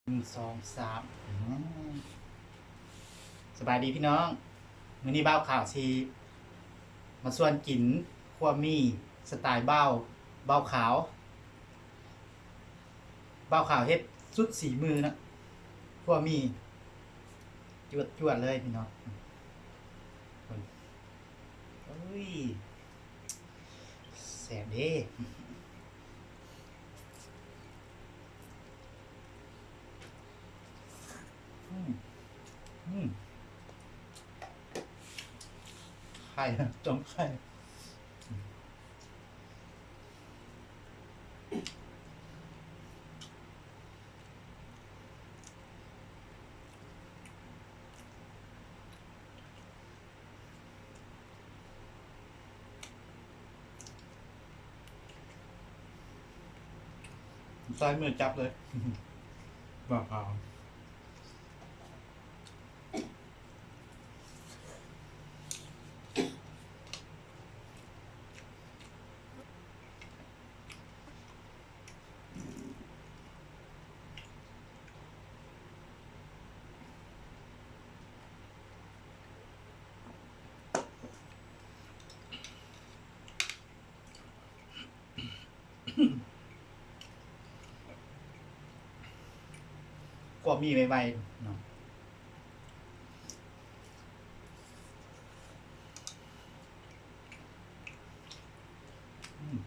ໜຶ່ງ ສອງ ສາມ ອືມ ສະບາຍດີພີ່ນ້ອງ ມື້ນີ້ບ່າວຂາວຊິມາຊວນກິນຂົ້ວໝີ່ສະຕາຍບ່າວ ບ່າວຂາວ ບ່າວຂາວເຮັດສຸດສີມືເນາະ ຂົ້ວໝີ່ ຈວດໆເລີຍພີ່ນ້ອງ ເບິ່ງ ໂອ້ຍ ແຊບເດ້ ອືມ ອືມ ໄຂ່ ຕົ້ມໄຂ່. ໃຊ້ມືຈັບເລີຍ ບອກເອົາ. ກວບໝີ່ໄວໆເນາະ ອືມ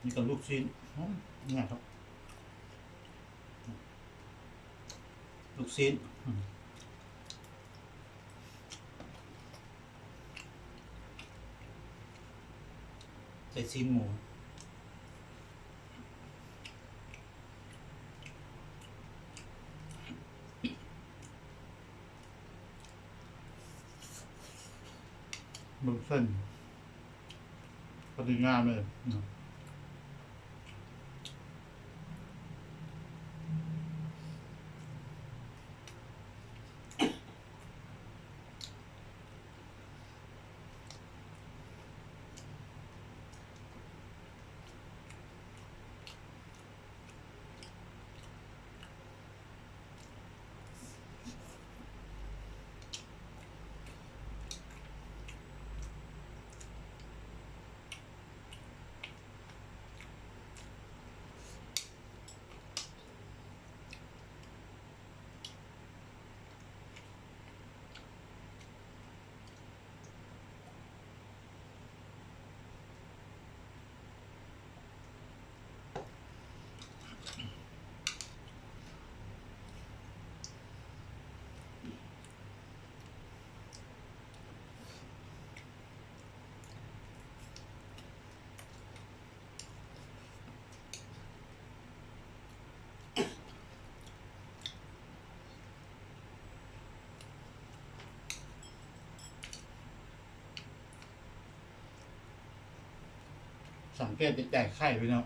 ນີ້ກໍລູກຊີ້ນ ອືມ ນີ້ຄັບ ລູກຊີ້ນ ອືມ ໃສ່ຊີ້ນໝູ ເບິ່ງເສັ້ນ ພໍດີງາມເລີຍເນາະ. ສັງເກດແຕ່ໃຈໄຂ່ພີ່ນ້ອງ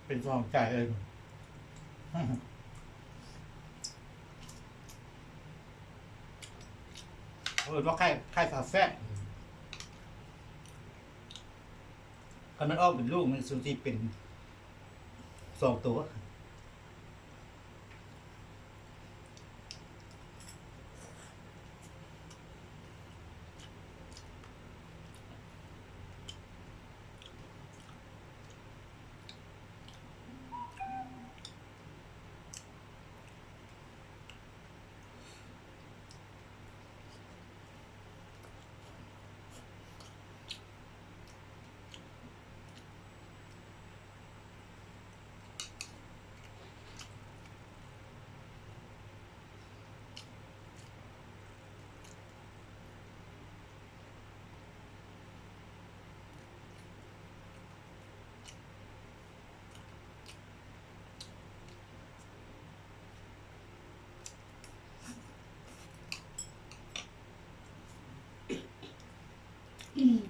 ເປັນສອງໃຈເລີຍ ເອີ້ນວ່າໄຂ່ ໄຂ່ຝາແຝດ ຄັນມັນອອກເປັນລູກ ມັນຊິເປັນສອງໂຕ. ອືມ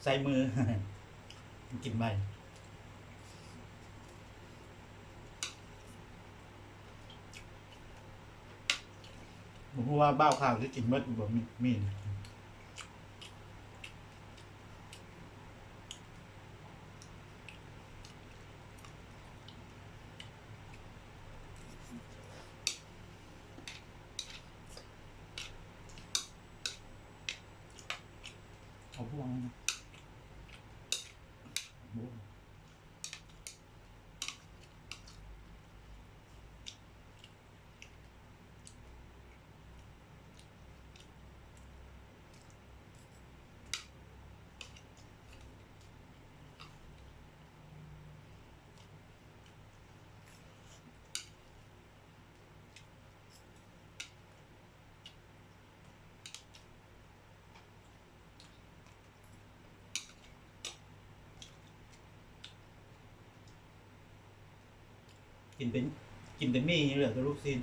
ໃສ່ມື ກິນໄວ. ບໍ່ຮູ້ວ່າບ່າວຂາວຊິກິນໝົດບໍ່ ມີ ມີ. ເອົາບ່ວງໃຫ້ນະ ເອົາບ່ວງ. ກິນເປັນ ກິນແຕ່ໝີ່ ຍັງເຫຼືອແຕ່ລູກຊີ້ນ.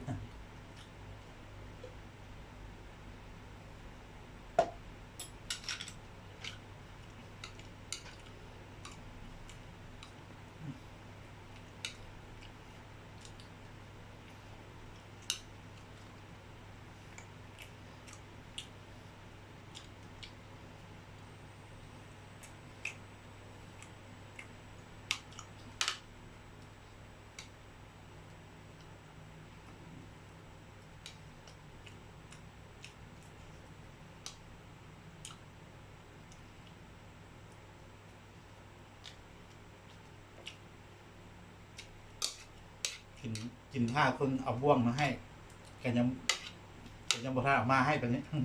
ກິນ ກິນຖ້າຄົນເອົາບ່ວງມາໃຫ້ ກະຍັງ ກະຍັງບໍ່ທັນເອົາມາໃຫ້ປານນີ້. ອື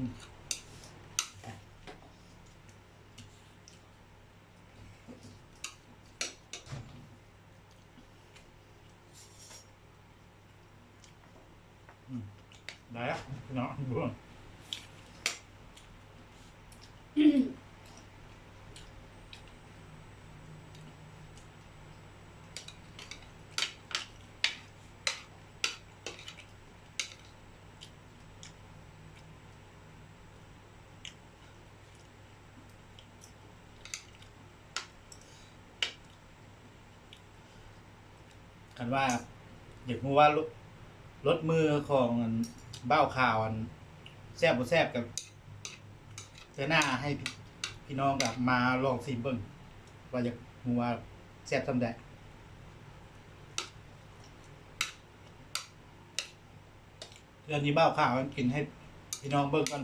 ມ ໄດ້ລະເນາະ ບ່ວງ. ຄັນວ່າຢາກຮູ້ວ່າລົດ ລົດມືຂອງອັນບ່າວຂາວອັນແຊບບໍ່ແຊບ ກະເທື່ອໜ້າໃຫ້ພີ່ນ້ອງກະມາລອງຊີມເບິ່ງ ວ່າຢາກຮູ້ວ່າແຊບສ່ຳໃດ. ເທື່ອນີ້ບ່າວຂາວກິນໃຫ້ພີ່ນ້ອງເບິ່ງກ່ອນ.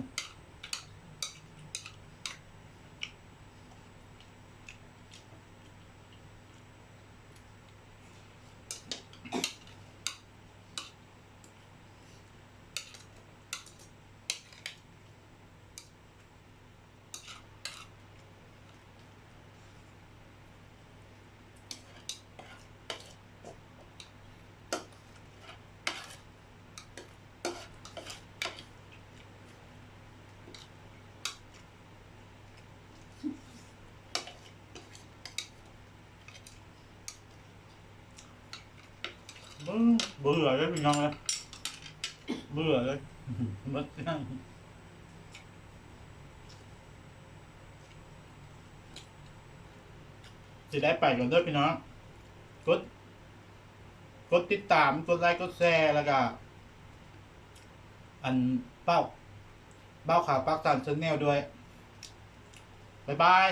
ບໍ່ ບໍ່ເຫຼືອເລີຍພີ່ນ້ອງເອີຍ ບໍ່ເຫຼືອເລີຍ ໝົດ ຊິໄດ້ໄປກ່ອນເດີພີ່ນ້ອງ ກົດ ກົດຕິດຕາມ ກົດໄລ ກົດແຊ ແລ້ວກະ ອັນ ເປົ້າ ບ່າວຂາວປາກສານແຊນແນວດ້ວຍ. ບາຍບາຍ.